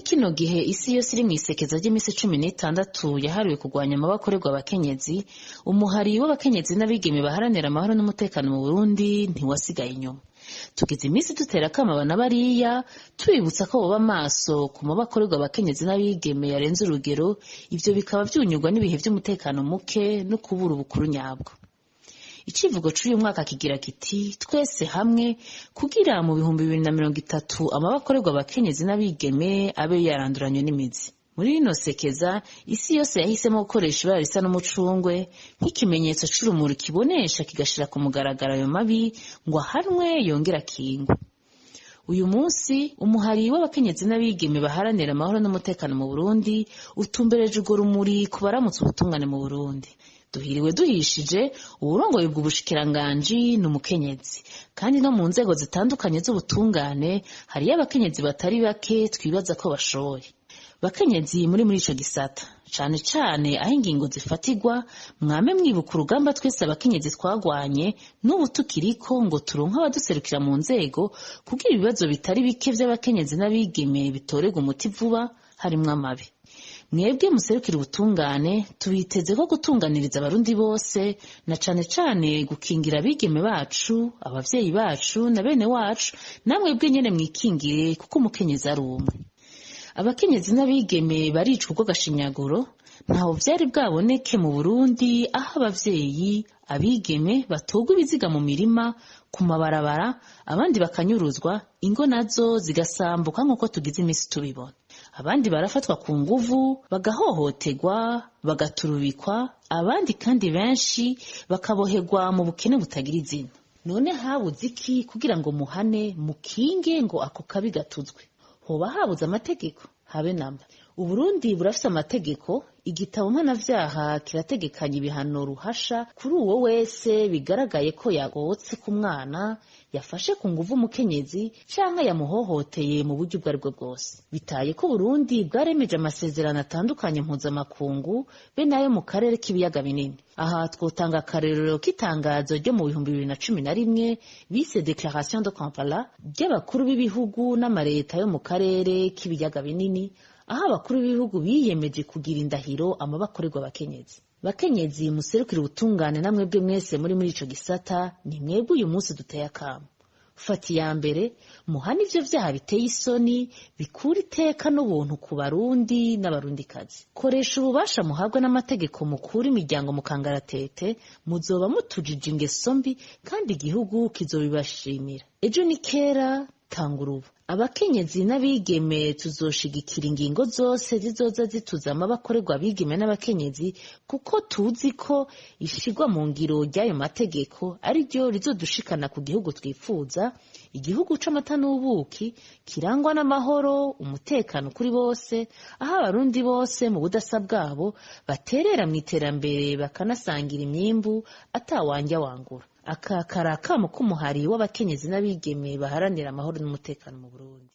Muri kino gihe isi yose iri mw'isekeza ry'imisi 16 yahariwe kurwanya amabi akorerwa abakenyezi, umuhari w'abakenyezi n'abigeme baharanira amahoro n'umutekano mu Burundi ntiwasigaye inyuma. Tugize imisi dutera akamo aba na bariya, tubibutsa ko boba maso ku mabi akorerwa abakenyezi n'abigeme yarenze urugero, ivyo bikaba vyunyurwa n'ibihe vy'umutekano muke no kubura ubukuru nyabwo. Icivugo c'uyu mwaka kigira kiti: twese hamwe kugira mu 2030 amabi akorerwa abakenyezi n'abigeme abe yaranduranywe n'imizi. Muri rino sekeza, isi yose yahisemwo gukoresha ibara risa n'umucungwe nk'ikimenyetso c'urumuri kibonesha kigashira ku mugaragaro ayo mabi ngo ahanwe yongere akingwe. Uyu munsi umuhari w'abakenyezi n'abigeme baharanira amahoro n'umutekano mu Burundi utumbereje urwo rumuri ku baramutse ubutungane mu Burundi. Duhiriwe duhishije, uwurongoye ubwo bushikiranganji ni umukenyezi, kandi no mu nzego zitandukanye z'ubutungane hariyo abakenyezi batari bake twibaza ko bashoboye. Bakenyezi muri ico gisata, cane cane aho ingingo zifatirwa, mwame mwibuka urugamba twese abakenyezi twagwanye n'ubu tukiriko ngo turonke abaduserukira mu nzego kugira ibibazo bitari bike vy'abakenyezi n'abigeme bitorerwe umuti vuba, harimwo amabi. Mwebwe muserukira ubutungane, tubiteze ko gutunganiriza abarundi bose na cane cane gukingira abigeme bacu, abavyeyi bacu na bene wacu, namwebwe nyene mwikingire kuko umukenyezi ari umwe. Abakenyezi n'abigeme baricwa urw'agashinyaguro, ntaho vyari bwaboneke mu Burundi aho abavyeyi, abigeme batorwa ibiziga mu mirima, ku mabarabara, abandi bakanyuruzwa, ingo nazo zigasambuka nk'uko tugize imisi tubibona. Abandi barafatwa ku nguvu, bagahohoterwa, bagaturubikwa, abandi kandi benshi bakaboherwa mu bukene butagira izina. None habuze iki kugira ngo muhane, mukinge ngo ako kabi gatuzwe? Hoba habuze amategeko? Habe namba. Uburundi burafise amategeko, igitabo mpanavyaha kirategekanya ibihano ruhasha kuri uwo wese bigaragaye ko yagotse ku mwana, yafashe ku nguvu umukenyezi canke yamuhohoteye mu buryo ubwo aribwo bwose. Bitaye ko Uburundi bwaremeje amasezerano atandukanye mpuzamakungu be nayo mu karere k'ibiyaga binini. Aha twotanga akarorero k'itangazo ryo mu 2011 bise Declaration de Kampala ry'abakuru b'ibihugu n'amareta yo mu karere k'ibiyaga binini, aho abakuru b'ibihugu biyemeje kugira indahiro amabi akorerwa abakenyezi. Bakenyezi muserukira ubutungane namwebwe mwese muri ico gisata, ni mwebwe uyu munsi duteye akamo. Fata iya mbere muhane ivyo vyaha biteye isoni, bikura iteka n'ubuntu ku Barundi n'Abarundikazi. Koresha ububasha muhabwa n'amategeko mukura imiryango mu kangaratete, muzoba mutujije ingeso mbi kandi igihugu kizobibashimira. Ejo ni kera, tangura ubu. Abakenyezi n'abigeme tuzoshigikira ingingo zose zizoza zituza amabi akorerwa abigeme n'abakenyezi, kuko tuzi ko ishirwa mu ngiro ry'ayo mategeko ari ryo rizodushikana ku gihugu twifuza, igihugu c'amata n'ubuki kirangwa n'amahoro, umutekano kuri bose, aho abarundi bose mu budasa bwabo baterera mw'iterambere bakanasangira imyimbu atawanja wangura. Aka kari akamo k'umuhari w'abakenyezi n'abigeme baharanira amahoro n'umutekano mu Burundi.